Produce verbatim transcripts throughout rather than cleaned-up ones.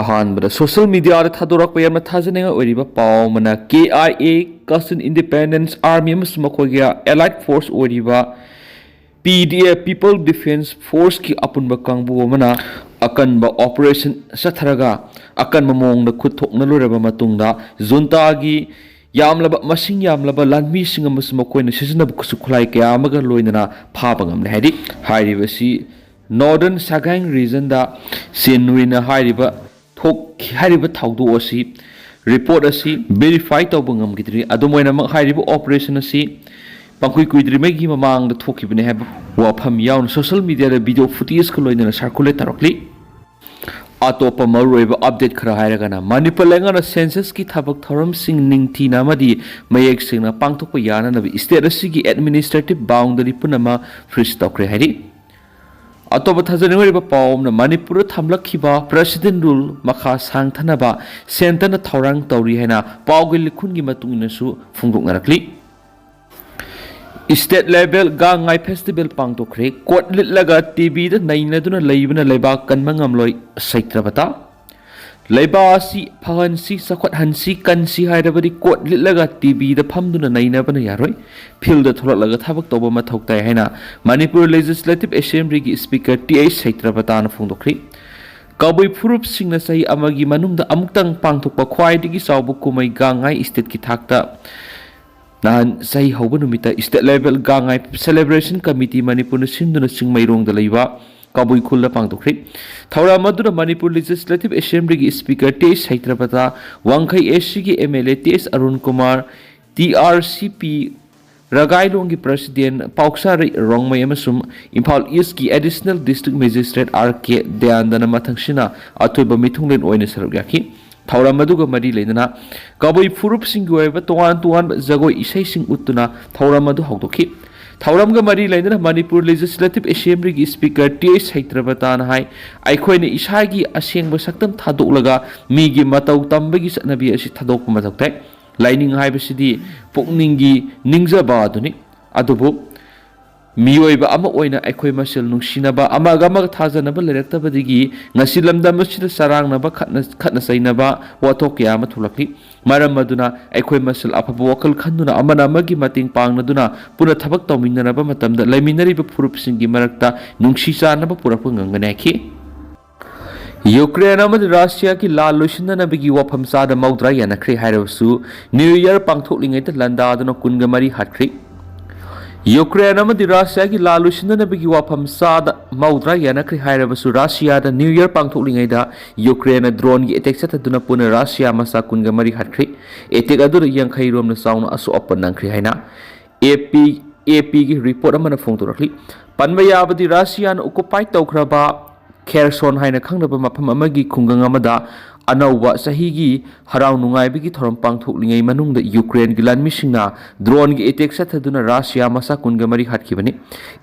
ꯑꯍꯥꯟꯕꯗ ꯁꯣꯁꯤꯌꯦꯜ ꯃꯤꯗꯤꯌꯥꯗ ꯊꯥꯗꯣꯔꯛꯄ ꯌꯥꯝꯅ ꯊꯥꯖꯅꯤꯡꯉꯥꯏ ꯑꯣꯏꯔꯤꯕ ꯄꯥꯎ ꯑꯃꯅ, ꯀꯦ I A, Kachin Independence Army, ꯑꯃꯁꯨꯡ ꯃꯈꯣꯏꯒꯤ ꯑꯦꯂꯥꯏꯠ ꯐꯣꯔꯁ ꯑꯣꯏꯔꯤꯕ ꯄꯤ ꯗꯤ ꯑꯦꯐ, People Defence Forceꯀꯤ ꯑꯄꯨꯟꯕ ꯀꯥꯡꯕꯨ ꯑꯃꯅ ꯑꯀꯟꯕ ꯑꯣꯄꯔꯦꯁꯟ ꯆꯠꯊꯔꯒ ꯑꯀꯟꯕ ꯃꯑꯣꯡꯗ ꯈꯨꯠ ꯊꯣꯛꯅ ꯂꯣꯏꯔꯕ ꯃꯇꯨꯡꯗ, ꯖꯨꯟꯇꯥꯒꯤ ꯌꯥꯝꯂꯕ, ꯃꯁꯤꯡ ꯌꯥꯝꯂꯕ ꯂꯥꯟꯃꯤꯁꯤꯡ ꯑꯃꯁꯨꯡ ꯃꯈꯣꯏꯅ ꯁꯤꯖꯤꯟꯅꯕ ꯈꯨꯠꯁꯨ ꯈꯨꯠꯂꯥꯏ ꯀꯌꯥ ꯑꯃꯒ ꯂꯣꯏꯅꯅ ꯐꯥꯕ ꯉꯝꯂꯦ ꯍꯥꯏꯔꯤ꯫ ꯍꯥꯏꯔꯤꯕꯁꯤ Northern Sagaing Regionꯗ ꯆꯦꯟꯅꯔꯤꯅ ꯍꯥꯏꯔꯤꯕ ꯊꯣꯛꯈꯤ꯫ ꯍꯥꯏꯔꯤꯕ ꯊꯧꯗꯣꯛ ꯑꯁꯤ, ꯔꯤꯄꯣꯔꯠ ꯑꯁꯤ ꯚꯦꯔꯤꯐꯥꯏ ꯇꯧꯕ ꯉꯝꯈꯤꯗ꯭ꯔꯤ꯫ ꯑꯗꯨꯝ ꯑꯣꯏꯅꯃꯛ, ꯍꯥꯏꯔꯤꯕ ꯑꯣꯄꯔꯦꯁꯟ ꯑꯁꯤ ꯄꯪꯀꯨꯏ ꯀꯨꯏꯗ꯭ꯔꯤꯉꯩꯒꯤ ꯃꯃꯥꯡꯗ ꯊꯣꯛꯈꯤꯕꯅꯤ ꯍꯥꯏꯕ ꯋꯥꯐꯝ ꯌꯥꯎꯅ ꯁꯣꯁꯤꯌꯦꯜ ꯃꯤꯗꯤꯌꯥꯗ ꯚꯤꯗꯤꯑꯣ ꯐꯨꯇꯦꯖꯀ ꯂꯣꯏꯅꯅ ꯁꯥꯔꯀꯨꯂꯦꯠ ꯇꯧꯔꯛꯂꯤ꯫ ꯑꯇꯣꯞꯄ ꯃꯔꯨꯑꯣꯏꯕ ꯑꯞꯗꯦꯠ ꯈꯔ ꯍꯥꯏꯔꯒꯅ, ꯃꯅꯤꯄꯨꯔ ꯂꯩꯉꯥꯛꯅ ꯁꯦꯟꯁꯁꯀꯤ ꯊꯕꯛ ꯊꯧꯔꯝꯁꯤꯡ ꯅꯤꯡꯊꯤꯅ ꯑꯃꯗꯤ ꯃꯌꯦꯛ ꯁꯦꯡꯅ ꯄꯥꯡꯊꯣꯛꯄ ꯌꯥꯅꯅꯕ ꯁ꯭ꯇꯦꯠ ꯑꯁꯤꯒꯤ ꯑꯦꯗꯃꯤꯅꯤꯁꯇ꯭ꯔꯦꯇꯤꯚ ꯕꯥꯎꯟꯗꯔꯤ ꯄꯨꯝꯅꯃꯛ ꯐ꯭ꯔꯤꯖ ꯇꯧꯈ꯭ꯔꯦ ꯍꯥꯏꯔꯤ꯫ ꯑꯇꯣꯞꯄ ꯊꯥꯖꯅꯤꯡꯉꯥꯏ ꯑꯣꯏꯕ ꯄꯥꯎ ꯑꯃꯅ, ꯃꯅꯤꯄꯨꯔꯗ ꯊꯝꯂꯛꯈꯤꯕ ꯄ꯭ꯔꯦꯁꯤꯗꯦꯟ ꯔꯨꯜ ꯃꯈꯥ ꯁꯥꯡꯊꯅꯕ ꯁꯦꯟꯇꯔꯅ ꯊꯧꯔꯥꯡ ꯇꯧꯔꯤ ꯍꯥꯏꯅ ꯄꯥꯎꯒꯤ ꯂꯤꯈꯨꯟꯒꯤ ꯃꯇꯨꯡ ꯏꯟꯅꯁꯨ ꯐꯣꯡꯗꯣꯛꯅꯔꯛꯂꯤ꯫ ꯁ꯭ꯇꯦꯠ ꯂꯦꯚꯦꯜ ꯒꯥꯡ ꯉꯥꯏ ꯐꯦꯁꯇꯤꯚꯦꯜ ꯄꯥꯡꯊꯣꯛꯈ꯭ꯔꯦ꯫ ꯀꯣꯠ ꯂꯤꯠꯂꯒ ꯇꯤꯚꯤꯗ ꯅꯩꯅꯗꯨꯅ ꯂꯩꯕꯅ ꯂꯩꯕꯥꯛ ꯀꯟꯕ ꯉꯝꯂꯣꯏ, ꯁꯩꯇ꯭ꯔꯕꯇꯥ꯫ ꯂꯩꯕꯥꯛ ꯑꯁꯤ ꯐꯍꯟꯁꯤ, ꯆꯥꯎꯈꯠꯍꯟꯁꯤ, ꯀꯟꯁꯤ ꯍꯥꯏꯔꯕꯗꯤ ꯀꯣꯠ ꯂꯤꯠꯂꯒ ꯇꯤꯚꯤꯗ ꯐꯝꯗꯨꯅ ꯅꯩꯅꯕꯅ ꯌꯥꯔꯣꯏ꯫ ꯐꯤꯜꯗ ꯊꯣꯛꯂꯛꯂꯒ ꯊꯕꯛ ꯇꯧꯕ ꯃꯊꯧ ꯇꯥꯏ ꯍꯥꯏꯅ ꯃꯅꯤꯄꯨꯔ ꯂꯦꯖꯤꯁꯂꯦꯇꯤꯚ ꯑꯦꯁꯦꯝꯕ꯭ꯂꯤꯒꯤ ꯁ꯭ꯄꯤꯀꯔ ꯇꯤ ꯑꯩꯆ ꯁꯩꯇ꯭ꯔꯕꯇꯥꯅ ꯐꯣꯡꯗꯣꯛꯈ꯭ꯔꯤ꯫ ꯀꯕꯨꯏ ꯐꯨꯔꯨꯞꯁꯤꯡꯅ ꯆꯍꯤ ꯑꯃꯒꯤ ꯃꯅꯨꯡꯗ ꯑꯃꯨꯛꯇꯪ ꯄꯥꯡꯊꯣꯛꯄ ꯈ꯭ꯋꯥꯏꯗꯒꯤ ꯆꯥꯎꯕ ꯀꯨꯝꯍꯩ ꯒꯥꯡ ꯉꯥꯏ ꯁ꯭ꯇꯦꯠꯀꯤ ꯊꯥꯛꯇ ꯅꯍꯥꯟ ꯆꯍꯤ ꯍꯧꯕ ꯅꯨꯃꯤꯠꯇ ꯁ꯭ꯇꯦꯠ ꯂꯦꯚꯦꯜ ꯒꯥꯡ ꯉꯥꯏ ꯁꯦꯂꯦꯕ꯭ꯔꯦꯁꯟ ꯀꯃꯤꯇꯤ ꯃꯅꯤꯄꯨꯔꯅ ꯁꯤꯟꯗꯨꯅ ꯆꯤꯡꯃꯩꯔꯣꯡꯗ ꯂꯩꯕ ꯀꯕꯨꯏ ꯈꯨꯜꯗ ꯄꯥꯡꯊꯣꯛꯈ꯭ꯔꯤ꯫ ꯊꯧꯔꯝ ꯑꯗꯨꯗ ꯃꯅꯤꯄꯨꯔ ꯂꯦꯖꯤꯁꯂꯦꯇꯤꯚ ꯑꯦꯁꯦꯝꯕ꯭ꯂꯤꯒꯤ speaker T H Satyabrata, Wangkhei S ꯁꯤꯒꯤ M L A T S Arun Kumar, T R C P ꯔꯒꯥꯏꯂꯣꯡꯒꯤ ꯄ꯭ꯔꯦꯁꯤꯗꯦꯟ ꯄꯥꯎꯁꯥꯔꯩ ꯔꯣꯡꯃꯩ ꯑꯃꯁꯨꯡ ꯏꯝꯐꯥꯜ ꯏꯁꯀꯤ additional district magistrate R K ꯗꯌꯥꯟꯗꯅ ꯃꯊꯪꯁꯤꯅ ꯑꯊꯣꯏꯕ ꯃꯤꯊꯨꯡꯂꯦꯟ ꯑꯣꯏꯅ ꯁꯔꯨꯛ ꯌꯥꯈꯤ꯫ ꯊꯧꯔꯝ ꯑꯗꯨꯒ ꯃꯔꯤ ꯂꯩꯅꯅ ꯀꯕꯨꯏ ꯐꯨꯔꯨꯞꯁꯤꯡꯒꯤ ꯑꯣꯏꯕ ꯇꯣꯉꯥꯟ ꯇꯣꯉꯥꯟꯕ ꯖꯒꯣꯏ ꯏꯁꯩꯁꯤꯡ ꯎꯠꯇꯨꯅ ꯊꯧꯔꯝ ꯑꯗꯨ ꯍꯧꯗꯣꯛꯈꯤ꯫ ꯊꯧꯔꯝꯒ ꯃꯔꯤ ꯂꯩꯅꯅ ꯃꯅꯤꯄꯨꯔ ꯂꯦꯖꯤꯁꯂꯦꯇꯤꯚ ꯑꯦꯁꯦꯝꯕ꯭ꯂꯤꯒꯤ ꯁ꯭ꯄꯤꯀꯔ ꯇꯤ ꯑꯩꯆ ꯁꯩꯇ꯭ꯔꯕꯇꯥꯅ ꯍꯥꯏ, ꯑꯩꯈꯣꯏꯅ ꯏꯁꯥꯒꯤ ꯑꯁꯦꯡꯕ ꯁꯛꯇꯝ ꯊꯥꯗꯣꯛꯂꯒ ꯃꯤꯒꯤ ꯃꯇꯧ ꯇꯝꯕꯒꯤ ꯆꯠꯅꯕꯤ ꯑꯁꯤ ꯊꯥꯗꯣꯛꯄ ꯃꯊꯧ ꯇꯥꯏ꯫ ꯂꯥꯏꯅꯤꯡ ꯍꯥꯏꯕꯁꯤꯗꯤ ꯄꯨꯛꯅꯤꯡꯒꯤ ꯅꯤꯡꯖꯕ ꯑꯗꯨꯅꯤ꯫ ꯑꯗꯨꯕꯨ ꯃꯤꯑꯣꯏꯕ ꯑꯃ ꯑꯣꯏꯅ ꯑꯩꯈꯣꯏ ꯃꯁꯦꯜ ꯅꯨꯡꯁꯤꯅꯕ, ꯑꯃꯒ ꯑꯃꯒ ꯊꯥꯖꯅꯕ ꯂꯩꯔꯛꯇꯕꯗꯒꯤ ꯉꯁꯤ ꯂꯝꯗꯝ ꯑꯁꯤꯗ ꯆꯔꯥꯡꯅꯕ, ꯈꯠꯅ ꯈꯠꯅ ꯆꯩꯅꯕ ꯋꯥꯊꯣꯛ ꯀꯌꯥ ꯑꯃ ꯊꯣꯛꯂꯛꯂꯤ꯫ ꯃꯔꯝ ꯑꯗꯨꯅ ꯑꯩꯈꯣꯏ ꯃꯁꯦꯜ ꯑꯐꯕ ꯋꯥꯈꯜ ꯈꯟꯗꯨꯅ, ꯑꯃꯅ ꯑꯃꯒꯤ ꯃꯇꯦꯡ ꯄꯥꯡꯅꯗꯨꯅ, ꯄꯨꯟꯅ ꯊꯕꯛ ꯇꯧꯃꯤꯟꯅꯔꯕ ꯃꯇꯝꯗ ꯂꯩꯃꯤꯟꯅꯔꯤꯕ ꯐꯨꯔꯨꯞꯁꯤꯡꯒꯤ ꯃꯔꯛꯇ ꯅꯨꯡꯁꯤ ꯆꯥꯟꯅꯕ ꯄꯨꯔꯛꯄ ꯉꯝꯒꯅꯤ ꯍꯥꯏꯈꯤ꯫ ꯌꯨꯀ꯭ꯔꯦꯟ ꯑꯃꯗꯤ ꯔꯁꯤꯌꯥꯒꯤ ꯂꯥꯟ ꯂꯣꯏꯁꯤꯟꯅꯅꯕꯒꯤ ꯋꯥꯐꯝ ꯆꯥꯗ ꯃꯧꯗ꯭ꯔꯥ ꯌꯥꯅꯈ꯭ꯔꯦ ꯍꯥꯏꯔꯕꯁꯨ, ꯅ꯭ꯌꯨ ꯏꯌꯔ ꯄꯥꯡꯊꯣꯛꯂꯤꯉꯩꯗ ꯂꯥꯟꯗꯥꯗꯨꯅ ꯀꯨꯟꯒ ꯃꯔꯤ ꯍꯥꯠꯈ꯭ꯔꯦ꯫ ꯌꯨꯀ꯭ꯔꯦꯟ ꯑꯃꯗꯤ ꯔꯁꯤꯌꯥꯒꯤ ꯂꯥꯟ ꯂꯣꯏꯁꯤꯟꯅꯅꯕꯒꯤ ꯋꯥꯐꯝ ꯆꯥꯗ ꯃꯧꯗ꯭ꯔꯥ ꯌꯥꯅꯈ꯭ꯔꯦ ꯍꯥꯏꯔꯕꯁꯨ, ꯔꯁꯤꯌꯥꯗ ꯅ꯭ꯌꯨ ꯏꯌꯔ ꯄꯥꯡꯊꯣꯛꯂꯤꯉꯩꯗ ꯌꯨꯀ꯭ꯔꯦꯟꯅ ꯗ꯭ꯔꯣꯟꯒꯤ ꯑꯦꯇꯦꯛ ꯆꯠꯊꯗꯨꯅ ꯄꯨꯟꯅ ꯔꯁꯤꯌꯥ ꯃꯆꯥ ꯀꯨꯟꯒ ꯃꯔꯤ ꯍꯥꯠꯈ꯭ꯔꯦ꯫ ꯑꯦꯇꯦꯛ ꯑꯗꯨꯗ ꯌꯥꯡꯈꯩ ꯔꯣꯝꯅ ꯆꯥꯎꯅ ꯑꯁꯣꯛ ꯑꯄꯟ ꯅꯪꯈ꯭ꯔꯦ ꯍꯥꯏꯅ ꯑꯦ ꯄꯤ, ꯑꯦ ꯄꯤꯒꯤ ꯔꯤꯄꯣꯔꯠ ꯑꯃꯅ ꯐꯣꯡꯗꯣꯔꯛꯂꯤ꯫ ꯄꯟꯕ ꯌꯥꯕꯗꯤ, ꯔꯁꯤꯌꯥꯅ ꯑꯣꯀꯨꯄꯥꯏ ꯇꯧꯈ꯭ꯔꯕ ꯈꯦꯔꯁꯣꯟ ꯍꯥꯏꯅ ꯈꯪꯅꯕ ꯃꯐꯝ ꯑꯃꯒꯤ ꯈꯨꯡꯒꯪ ꯑꯃꯗ ꯑꯅꯧꯕ ꯆꯍꯤꯒꯤ ꯍꯔꯥꯎ ꯅꯨꯡꯉꯥꯏꯕꯒꯤ ꯊꯧꯔꯝ ꯄꯥꯡꯊꯣꯛꯂꯤꯉꯩ ꯃꯅꯨꯡꯗ ꯌꯨꯀ꯭ꯔꯦꯟꯒꯤ ꯂꯥꯟꯃꯤꯁꯤꯡꯅ ꯗ꯭ꯔꯣꯟꯒꯤ ꯑꯦꯇꯦꯛ ꯆꯠꯊꯗꯨꯅ ꯔꯁꯤꯌꯥ ꯃꯆꯥ ꯀꯨꯟꯒ ꯃꯔꯤ ꯍꯥꯠꯈꯤꯕꯅꯤ꯫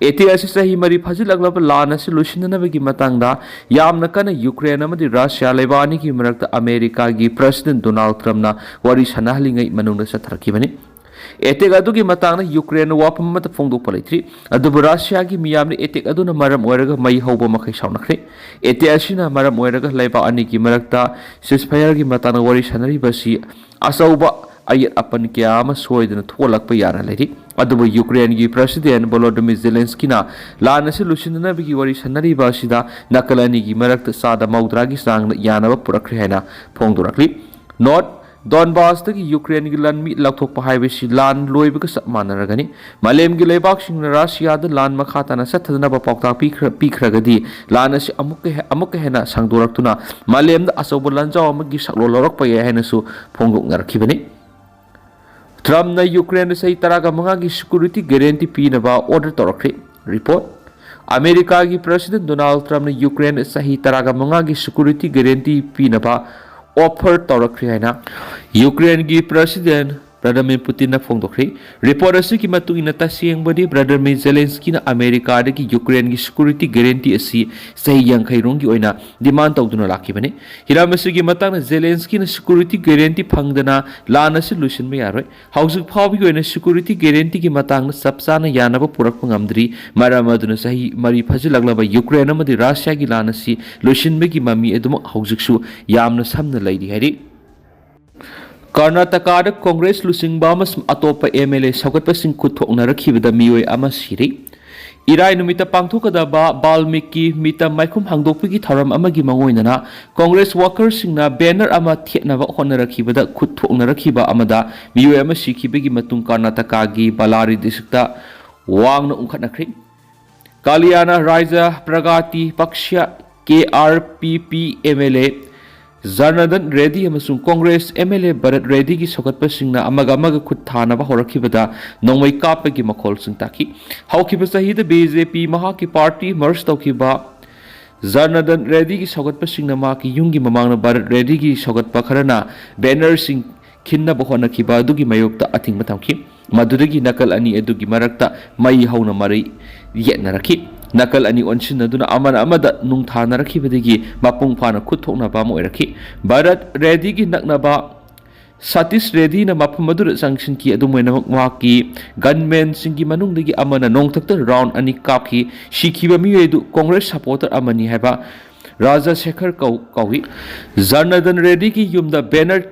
ꯑꯦꯇꯦꯛ ꯑꯁꯤ ꯆꯍꯤ ꯃꯔꯤ ꯐꯥꯖꯤꯜꯂꯛꯂꯕ ꯂꯥꯟ ꯑꯁꯤ ꯂꯣꯏꯁꯤꯟꯅꯅꯕꯒꯤ ꯃꯇꯥꯡꯗ ꯌꯥꯝꯅ ꯀꯟꯅ ꯌꯨꯀ꯭ꯔꯦꯟ ꯑꯃꯗꯤ ꯔꯁꯤꯌꯥ ꯂꯩꯕꯥꯛ ꯑꯅꯤꯒꯤ ꯃꯔꯛꯇ ꯑꯃꯦꯔꯤꯀꯥꯒꯤ ꯄ꯭ꯔꯁꯤꯗꯦꯟ ꯗꯣꯅꯥꯜꯗ ꯇ꯭ꯔꯝꯞꯅ ꯋꯥꯔꯤ ꯁꯥꯟꯅꯍꯜꯂꯤꯉꯩ ꯃꯅꯨꯡꯗ ꯆꯠꯊꯔꯛꯈꯤꯕꯅꯤ꯫ ꯑꯦꯇꯦꯛ ꯑꯗꯨꯒꯤ ꯃꯇꯥꯡꯗ ꯌꯨꯀ꯭ꯔꯦꯟꯅ ꯋꯥꯐꯝ ꯑꯃꯠꯇ ꯐꯣꯡꯗꯣꯛꯄ ꯂꯩꯇ꯭ꯔꯤ, ꯑꯗꯨꯕꯨ ꯔꯁꯤꯌꯥꯒꯤ ꯃꯤꯌꯥꯝꯅ ꯑꯦꯇꯦꯛ ꯑꯗꯨꯅ ꯃꯔꯝ ꯑꯣꯏꯔꯒ ꯃꯩ ꯍꯧꯕ ꯃꯈꯩ ꯁꯥꯎꯅꯈ꯭ꯔꯦ꯫ ꯑꯦꯇꯦꯛ ꯑꯁꯤꯅ ꯃꯔꯝ ꯑꯣꯏꯔꯒ ꯂꯩꯕꯥꯛ ꯑꯅꯤꯒꯤ ꯃꯔꯛꯇ ꯁꯤꯁꯐꯥꯌꯔꯒꯤ ꯃꯇꯥꯡꯗ ꯋꯥꯔꯤ ꯁꯥꯟꯅꯔꯤꯕ ꯑꯁꯤ ꯑꯆꯧꯕ ꯑꯌꯦꯠ ꯑꯄꯟ ꯀꯌꯥ ꯑꯃ ꯁꯣꯏꯗꯅ ꯊꯣꯛꯂꯛꯄ ꯌꯥꯅ ꯂꯩꯔꯤ꯫ ꯑꯗꯨꯕꯨ ꯌꯨꯀ꯭ꯔꯦꯟꯒꯤ ꯄ꯭ꯔꯁꯤꯗꯦꯟ ꯚꯣꯂꯣꯗꯤꯃꯤꯔ ꯖꯦꯂꯦꯟꯁꯀꯤꯅ ꯂꯥꯟ ꯑꯁꯤ ꯂꯣꯏꯁꯤꯟꯅꯅꯕꯒꯤ ꯋꯥꯔꯤ ꯁꯥꯟꯅꯔꯤꯕ ꯑꯁꯤꯗ ꯅꯥꯀꯜ ꯑꯅꯤꯒꯤ ꯃꯔꯛꯇ ꯆꯥꯗ ꯃꯧꯗ꯭ꯔꯥꯒꯤ ꯆꯥꯡꯗ ꯌꯥꯅꯕ ꯄꯨꯔꯛꯈ꯭ꯔꯦ ꯍꯥꯏꯅ ꯐꯣꯡꯗꯣꯔꯛꯂꯤ꯫ ꯅꯣꯔꯠ ꯗꯣꯟꯕꯥꯁꯇꯒꯤ ꯌꯨꯀ꯭ꯔꯦꯟꯒꯤ ꯂꯥꯟꯃꯤ ꯂꯧꯊꯣꯛꯄ ꯍꯥꯏꯕꯁꯤ ꯂꯥꯟ ꯂꯣꯏꯕꯒ ꯆꯞ ꯃꯥꯟꯅꯔꯒꯅꯤ꯫ ꯃꯥꯂꯦꯝꯒꯤ ꯂꯩꯕꯥꯛꯁꯤꯡꯅ ꯔꯁꯤꯌꯥꯗ ꯂꯥꯟ ꯃꯈꯥ ꯇꯥꯅ ꯆꯠꯊꯗꯅꯕ ꯄꯥꯎꯇꯥꯛ ꯄꯤꯈ꯭ꯔ-, ꯄꯤꯈ꯭ꯔꯒꯗꯤ, ꯂꯥꯟ ꯑꯁꯤ ꯑꯃꯨꯛꯀ ꯍꯦ-, ꯑꯃꯨꯛꯀ ꯍꯦꯟꯅ ꯁꯥꯡꯗꯣꯔꯛꯇꯨꯅ ꯃꯥꯂꯦꯝꯗ ꯑꯆꯧꯕ ꯂꯥꯟꯖꯥꯎ ꯑꯃꯒꯤ ꯁꯛꯂꯣꯟ ꯂꯧꯔꯛꯄ ꯌꯥꯏ ꯍꯥꯏꯅꯁꯨ ꯐꯣꯡꯗꯣꯛꯅꯔꯛꯈꯤꯕꯅꯤ꯫ ꯇ꯭ꯔꯝꯞꯅ ꯌꯨꯀ꯭ꯔꯦꯟꯗ ꯆꯍꯤ ꯇꯔꯥꯒ ꯃꯉꯥꯒꯤ ꯁꯦꯀ꯭ꯌꯨꯔꯤꯇꯤ ꯒꯦꯔꯦꯟꯇꯤ ꯄꯤꯅꯕ ꯑꯣꯔꯗꯔ ꯇꯧꯔꯛꯈ꯭ꯔꯦ꯫ ꯔꯤꯄꯣꯔꯠ꯫ ꯑꯃꯦꯔꯤꯀꯥꯒꯤ ꯄ꯭ꯔꯁꯤꯗꯦꯟ ꯗꯣꯅꯥꯜꯗ ꯇ꯭ꯔꯝꯞꯅ ꯌꯨꯀ꯭ꯔꯦꯟꯗ ꯆꯍꯤ ꯇꯔꯥꯒ ꯃꯉꯥꯒꯤ ꯁꯦꯀ꯭ꯌꯨꯔꯤꯇꯤ ꯒꯦꯔꯦꯟꯇꯤ ꯄꯤꯅꯕ ꯑꯣꯐꯔ ꯇꯧꯔꯛꯈ꯭ꯔꯦ ꯍꯥꯏꯅ ꯌꯨꯀ꯭ꯔꯦꯟꯒꯤ ꯄ꯭ꯔꯁꯤꯗꯦꯟ ꯚ꯭ꯂꯥꯗꯤꯃꯤꯔ ꯄꯨꯇꯤꯟꯅ ꯐꯣꯡꯗꯣꯛꯈ꯭ꯔꯦ꯫ ꯔꯤꯄꯣꯔꯠ ꯑꯁꯤꯒꯤ ꯃꯇꯨꯡ ꯏꯟꯅ, ꯇꯁꯦꯡꯕꯗꯤ ꯚ꯭ꯂꯥꯗꯤꯃꯤꯔ ꯖꯦꯂꯦꯟꯁꯀꯤꯅ ꯑꯃꯦꯔꯤꯀꯥꯗꯒꯤ ꯌꯨꯀ꯭ꯔꯦꯟꯒꯤ ꯁꯦꯀ꯭ꯌꯨꯔꯤꯇꯤ ꯒꯦꯔꯦꯟꯇꯤ ꯑꯁꯤ ꯆꯍꯤ ꯌꯥꯡꯈꯩ ꯔꯣꯝꯒꯤ ꯑꯣꯏꯅ ꯗꯤꯃꯥꯟ ꯇꯧꯗꯨꯅ ꯂꯥꯛꯈꯤꯕꯅꯤ꯫ ꯍꯤꯔꯝ ꯑꯁꯤꯒꯤ ꯃꯇꯥꯡꯗ ꯖꯦꯂꯦꯟꯁꯀꯤꯅ ꯁꯦꯀ꯭ꯌꯨꯔꯤꯇꯤ ꯒꯦꯔꯦꯟꯇꯤ ꯐꯪꯗꯅ ꯂꯥꯟ ꯑꯁꯤ ꯂꯣꯏꯁꯤꯟꯕ ꯌꯥꯔꯣꯏ꯫ ꯍꯧꯖꯤꯛ ꯐꯥꯎꯕꯒꯤ ꯑꯣꯏꯅ ꯁꯦꯀ꯭ꯌꯨꯔꯤꯇꯤ ꯒꯦꯔꯦꯟꯇꯤꯒꯤ ꯃꯇꯥꯡꯗ ꯆꯞ ꯆꯥꯅ ꯌꯥꯅꯕ ꯄꯨꯔꯛꯄ ꯉꯝꯗ꯭ꯔꯤ꯫ ꯃꯔꯝ ꯑꯗꯨꯅ ꯆꯍꯤ ꯃꯔꯤ ꯐꯥꯖꯤꯜꯂꯛꯂꯕ ꯌꯨꯀ꯭ꯔꯦꯟ ꯑꯃꯗꯤ ꯔꯁꯤꯌꯥꯒꯤ ꯂꯥꯟ ꯑꯁꯤ ꯂꯣꯏꯁꯤꯟꯕꯒꯤ ꯃꯃꯤ ꯑꯗꯨꯃꯛ ꯍꯧꯖꯤꯛꯁꯨ ꯌꯥꯝꯅ ꯁꯝꯅ ꯂꯩꯔꯤ ꯍꯥꯏꯔꯤ꯫ ꯀꯔꯅꯥꯇꯀꯥꯗ ꯀꯣꯡꯒ꯭ꯔꯦꯁ ꯂꯨꯆꯤꯡꯕ ꯑꯃꯁꯨꯡ ꯑꯇꯣꯞꯄ ꯑꯦꯝ ꯑꯦꯜ ꯑꯦ ꯁꯧꯒꯠꯄꯁꯤꯡ ꯈꯨꯠ ꯊꯣꯛꯅꯔꯛꯈꯤꯕꯗ ꯃꯤꯑꯣꯏ ꯑꯃ ꯁꯤꯔꯤ꯫ ꯏꯔꯥꯏ ꯅꯨꯃꯤꯠꯇ ꯄꯥꯡꯊꯣꯛꯀꯗꯕ ꯕꯥꯜꯃꯤꯀꯤ ꯃꯤꯇꯝ ꯃꯥꯏꯈꯨꯝ ꯍꯥꯡꯗꯣꯛꯄꯒꯤ ꯊꯧꯔꯝ ꯑꯃꯒꯤ ꯃꯉꯣꯏꯗꯅ ꯀꯣꯡꯒ꯭ꯔꯦꯁ ꯋꯥꯀꯔꯁꯤꯡꯅ ꯕꯦꯅꯔ ꯑꯃ ꯊꯦꯠꯅꯕ ꯍꯣꯠꯅꯔꯛꯈꯤꯕꯗ ꯈꯨꯠ ꯊꯣꯛꯅꯔꯛꯈꯤꯕ ꯑꯃꯗ ꯃꯤꯑꯣꯏ ꯑꯃ ꯁꯤꯈꯤꯕꯒꯤ ꯃꯇꯨꯡ ꯀꯔꯅꯥꯇꯀꯥꯒꯤ ꯕꯂꯥꯔꯤ ꯗꯤꯁꯇ꯭ꯔꯤꯛꯇ ꯋꯥꯡꯅ ꯎꯪꯈꯠꯅꯈ꯭ꯔꯦ꯫ Kalyana Rajya Pragati Paksha, K R P P, M L A Janardhan Reddy ꯑꯃꯁꯨꯡ Congress M L A Bharat ꯔꯦꯗꯤꯒꯤ ꯁꯧꯒꯠꯄꯁꯤꯡꯅ ꯑꯃꯒ ꯑꯃꯒ ꯈꯨꯠ ꯊꯥꯅꯕ ꯍꯧꯔꯛꯈꯤꯕꯗ ꯅꯣꯡꯃꯩ ꯀꯥꯞꯄꯒꯤ ꯃꯈꯣꯜꯁꯤꯡ ꯇꯥꯈꯤ꯫ ꯍꯧꯈꯤꯕ ꯆꯍꯤꯗ ꯕꯤ ꯖꯦ ꯄꯤ ꯃꯍꯥꯛꯀꯤ ꯄꯥꯔꯇꯤ ꯃꯔꯖ ꯇꯧꯈꯤꯕ ꯖꯔꯅꯗꯟ ꯔꯦꯗꯤꯒꯤ ꯁꯧꯒꯠꯄꯁꯤꯡꯅ ꯃꯍꯥꯛꯀꯤ ꯌꯨꯝꯒꯤ ꯃꯃꯥꯡꯗ ꯚꯔꯠ ꯔꯦꯗꯤꯒꯤ ꯁꯧꯒꯠꯄ ꯈꯔꯅ ꯕꯦꯅꯔꯁꯤꯡ ꯈꯤꯟꯅꯕ ꯍꯣꯠꯅꯈꯤꯕ ꯑꯗꯨꯒꯤ ꯃꯥꯌꯣꯛꯇ ꯑꯊꯤꯡꯕ ꯊꯝꯈꯤ꯫ ꯃꯗꯨꯗꯒꯤ ꯅꯥꯀꯜ ꯑꯅꯤ ꯑꯗꯨꯒꯤ ꯃꯔꯛꯇ ꯃꯩ ꯍꯧꯅ ꯃꯔꯩ ꯌꯦꯠꯅꯔꯛꯈꯤ꯫ ꯅꯥꯀꯜ ꯑꯅꯤ ꯑꯣꯟꯁꯤꯟꯅꯗꯨꯅ ꯑꯃꯅ ꯑꯃꯗ ꯅꯨꯡꯊꯥꯅꯔꯛꯈꯤꯕꯗꯒꯤ ꯃꯄꯨꯡ ꯐꯥꯅ ꯈꯨꯠ ꯊꯣꯛꯅꯕ ꯑꯃ ꯑꯣꯏꯔꯛꯈꯤ꯫ ꯚꯔꯠ ꯔꯦꯗꯤꯒꯤ ꯅꯛꯅꯕ ꯁꯇꯤꯁ ꯔꯦꯗꯤꯅ ꯃꯐꯝ ꯑꯗꯨꯗ ꯆꯪꯁꯤꯟꯈꯤ꯫ ꯑꯗꯨꯝ ꯑꯣꯏꯅꯃꯛ, ꯃꯍꯥꯛꯀꯤ ꯒꯟꯃꯦꯟꯁꯤꯡꯒꯤ ꯃꯅꯨꯡꯗꯒꯤ ꯑꯃꯅ ꯅꯣꯡꯊꯛꯇ ꯔꯥꯎꯟ ꯑꯅꯤ ꯀꯥꯞꯈꯤ꯫ ꯁꯤꯈꯤꯕ ꯃꯤꯑꯣꯏ ꯑꯗꯨ ꯀꯣꯡꯒ꯭ꯔꯦꯁ ꯁꯄꯣꯔꯇꯔ ꯑꯃꯅꯤ ꯍꯥꯏꯕ ꯔꯥꯖꯥ ꯁꯦꯈꯔ ꯀꯧ-, ꯀꯧꯏ꯫ ꯖꯔꯅꯗꯟ ꯔꯦꯗꯤꯒꯤ ꯌꯨꯝꯗ ꯕꯦꯅꯔ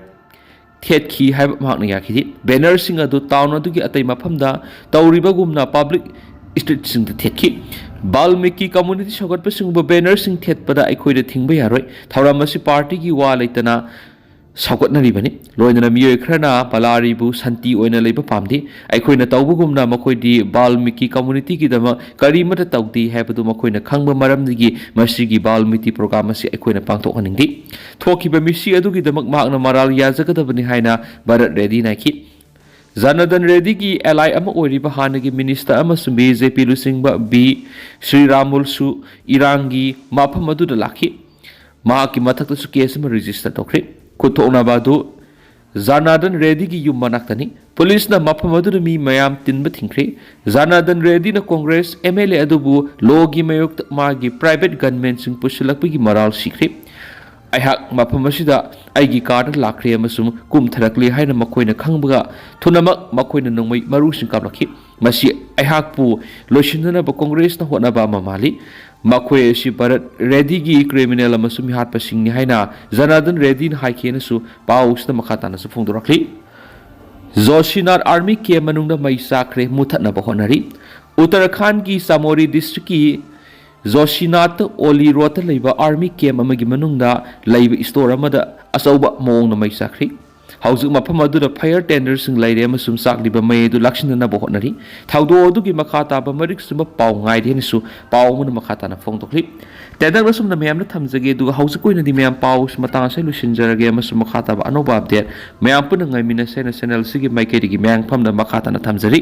ꯊꯦꯠꯈꯤ ꯍꯥꯏꯕ ꯃꯍꯥꯛꯅ ꯌꯥꯈꯤꯗꯦ꯫ ꯕꯦꯅꯔꯁꯤꯡ ꯑꯗꯨ ꯇꯥꯎꯟ ꯑꯗꯨꯒꯤ ꯑꯇꯩ ꯃꯐꯝꯗ ꯇꯧꯔꯤꯕꯒꯨꯝꯅ ꯄꯕ꯭ꯂꯤꯛ ꯁ꯭ꯇ꯭ꯔꯤꯠꯁꯤꯡꯗ ꯊꯦꯠꯈꯤ꯫ ꯕꯥꯜꯃꯤꯀꯤ ꯀꯝꯃ꯭ꯌꯨꯅꯤꯇꯤ ꯁꯧꯒꯠꯄꯁꯤꯡꯕꯨ ꯕꯦꯅꯔꯁꯤꯡ ꯊꯦꯠꯄꯗ ꯑꯩꯈꯣꯏꯗ ꯊꯤꯡꯕ ꯌꯥꯔꯣꯏ꯫ ꯊꯧꯔꯝ ꯑꯁꯤ ꯄꯥꯔꯇꯤꯒꯤ ꯋꯥ ꯂꯩꯇꯅ ꯁꯧꯒꯠꯅꯔꯤꯕꯅꯤ꯫ ꯂꯣꯏꯅꯅ ꯃꯤꯑꯣꯏ ꯈꯔꯅ ꯕꯂꯥꯔꯤꯕꯨ ꯁꯥꯟꯇꯤ ꯑꯣꯏꯅ ꯂꯩꯕ ꯄꯥꯝꯗꯦ꯫ ꯑꯩꯈꯣꯏꯅ ꯇꯧꯕꯒꯨꯝꯅ ꯃꯈꯣꯏꯗꯤ ꯕꯥꯜꯃꯤꯀꯤ ꯀꯝꯃ꯭ꯌꯨꯅꯤꯇꯤꯒꯤꯗꯃꯛ ꯀꯔꯤꯃꯠꯇ ꯇꯧꯗꯦ ꯍꯥꯏꯕꯗꯨ ꯃꯈꯣꯏꯅ ꯈꯪꯕ ꯃꯔꯝꯗꯒꯤ ꯃꯁꯤꯒꯤ ꯕꯥꯜꯃꯤꯀꯤ ꯄ꯭ꯔꯣꯒ꯭ꯔꯥꯝ ꯑꯁꯤ ꯑꯩꯈꯣꯏꯅ ꯄꯥꯡꯊꯣꯛꯍꯟꯅꯤꯡꯗꯦ꯫ ꯊꯣꯛꯈꯤꯕ ꯃꯤꯁꯤ ꯑꯗꯨꯒꯤꯗꯃꯛ ꯃꯍꯥꯛꯅ ꯃꯔꯥꯜ ꯌꯥꯖꯒꯗꯕꯅꯤ ꯍꯥꯏꯅ ꯚꯔꯠ ꯔꯦꯗꯤꯅ ꯍꯥꯏꯈꯤ꯫ ꯖꯅꯥꯔꯗꯟ ꯔꯦꯗꯤꯒꯤ ꯑꯦꯂꯥꯏ ꯑꯃ ꯑꯣꯏꯔꯤꯕ ꯍꯥꯟꯅꯒꯤ ꯃꯤꯅꯤꯁꯇꯔ ꯑꯃꯁꯨꯡ ꯕꯤ ꯖꯦ ꯄꯤ ꯂꯨꯆꯤꯡꯕ ꯕꯤ ꯁ꯭ꯔꯤꯔꯥꯃꯨꯜꯁꯨ ꯏꯔꯥꯡꯒꯤ ꯃꯐꯝ ꯑꯗꯨꯗ ꯂꯥꯛꯈꯤ꯫ ꯃꯍꯥꯛꯀꯤ ꯃꯊꯛꯇꯁꯨ ꯀꯦꯁ ꯑꯃ ꯔꯦꯖꯤꯁꯇꯔ ꯇꯧꯈ꯭ꯔꯦ꯫ ꯈꯨꯠꯊꯣꯛꯅꯕ ꯑꯗꯨ ꯖꯅꯥꯔꯗꯟ ꯔꯦꯗꯤꯒꯤ ꯌꯨꯝ ꯃꯅꯥꯛꯇꯅꯤ꯫ ꯄꯨꯂꯤꯁꯅ ꯃꯐꯝ ꯑꯗꯨꯗ ꯃꯤ ꯃꯌꯥꯝ ꯇꯤꯟꯕ ꯊꯤꯡꯈ꯭ꯔꯦ꯫ ꯖꯅꯥꯔꯗꯟ ꯔꯦꯗꯤꯅ ꯀꯣꯡꯒ꯭ꯔꯦꯁ M L A ꯑꯗꯨꯕꯨ ꯂꯣꯒꯤ ꯃꯥꯌꯣꯛꯇ ꯃꯥꯒꯤ private gunmenꯁꯤꯡ ꯄꯨꯁꯤꯜꯂꯛꯄꯒꯤ ꯃꯔꯥꯜ ꯁꯤꯈ꯭ꯔꯦ꯫ ꯑꯩꯍꯥꯛ ꯃꯐꯝ ꯑꯁꯤꯗ ꯑꯩꯒꯤ ꯀꯥꯔꯗ ꯂꯥꯛꯈ꯭ꯔꯦ ꯑꯃꯁꯨꯡ ꯀꯨꯝꯊꯔꯛꯂꯦ ꯍꯥꯏꯅ ꯃꯈꯣꯏꯅ ꯈꯪꯕꯒ ꯊꯨꯅꯃꯛ ꯃꯈꯣꯏꯅ ꯅꯣꯡꯃꯩ ꯃꯔꯨꯁꯤꯡ ꯀꯥꯞꯂꯛꯈꯤ꯫ ꯃꯁꯤ ꯑꯩꯍꯥꯛꯄꯨ ꯂꯣꯏꯁꯤꯟꯅꯅꯕ ꯀꯣꯡꯒ꯭ꯔꯦꯁꯅ ꯍꯣꯠꯅꯕ ꯑꯃ ꯃꯥꯜꯂꯤ꯫ ꯃꯈꯣꯏ ꯑꯁꯤ ꯚꯥꯔꯠ ꯔꯦꯗꯤꯒꯤ criminal ꯑꯃꯁꯨꯡ ꯃꯤꯍꯥꯠꯄꯁꯤꯡꯅꯤ ꯍꯥꯏꯅ ꯖꯅꯥꯔꯗꯟ ꯔꯦꯗꯤꯅ ꯍꯥꯏꯈꯤ ꯍꯥꯏꯅꯁꯨ ꯄꯥꯎꯁꯤꯗ ꯃꯈꯥ ꯇꯥꯅꯁꯨ ꯐꯣꯡꯗꯣꯔꯛꯂꯤ꯫ ꯖꯣꯁꯤꯅꯥꯊ army camp ꯃꯅꯨꯡꯗ ꯃꯩ ꯆꯥꯛꯈ꯭ꯔꯦ, ꯃꯨꯊꯠꯅꯕ ꯍꯣꯠꯅꯔꯤ꯫ ꯎꯠꯇꯔꯈꯥꯟꯗꯒꯤ ꯆꯥꯃꯣꯔꯤ districtꯀꯤ ꯖꯣꯁꯤꯅꯥꯊ ꯑꯣꯂꯤ ꯔꯣꯗꯇ ꯂꯩꯕ army camp ꯑꯃꯒꯤ ꯃꯅꯨꯡꯗ ꯂꯩꯕ store ꯑꯃꯗ ꯑꯆꯧꯕ ꯃꯑꯣꯡꯗ ꯃꯩ ꯆꯥꯛꯈ꯭ꯔꯤ꯫ ꯍꯧꯖꯤꯛ ꯃꯐꯝ ꯑꯗꯨꯗ fire tenderꯁꯤꯡ ꯂꯩꯔꯦ ꯑꯃꯁꯨꯡ ꯆꯥꯛꯂꯤꯕ ꯃꯩ ꯑꯗꯨ ꯂꯥꯛꯁꯤꯟꯅꯅꯕ ꯍꯣꯠꯅꯔꯤ꯫ ꯊꯧꯗꯣꯛ ꯑꯗꯨꯒꯤ ꯃꯈꯥ ꯇꯥꯕ ꯃꯔꯤꯛ ꯆꯨꯝꯕ ꯄꯥꯎ ꯉꯥꯏꯔꯤ ꯍꯥꯏꯅꯁꯨ ꯄꯥꯎ ꯑꯃꯅ ꯃꯈꯥ ꯇꯥꯅ ꯐꯣꯡꯗꯣꯛꯂꯤ꯫ ꯇꯦꯟꯇꯛꯅ ꯁꯨꯝꯅ ꯃꯌꯥꯝꯗ ꯊꯝꯖꯒꯦ, ꯑꯗꯨꯒ ꯍꯧꯖꯤꯛꯀꯤ ꯑꯣꯏꯅꯗꯤ ꯃꯌꯥꯝ ꯄꯥꯎ ꯃꯇꯥꯡ ꯑꯁꯤꯗ ꯂꯣꯏꯁꯤꯟꯖꯔꯒꯦ ꯑꯃꯁꯨꯡ ꯃꯈꯥ ꯇꯥꯕ ꯑꯅꯧꯕ update ꯃꯌꯥꯝ ꯄꯨꯟꯅ ꯉꯥꯏꯃꯤꯟꯅꯁꯦ ꯍꯥꯏꯅ channel ꯑꯁꯤꯒꯤ ꯃꯥꯏꯀꯩꯗꯒꯤ ꯃꯌꯥꯝ ꯐꯝꯗ ꯃꯈꯥ ꯇꯥꯅ ꯊꯝꯖꯔꯤ꯫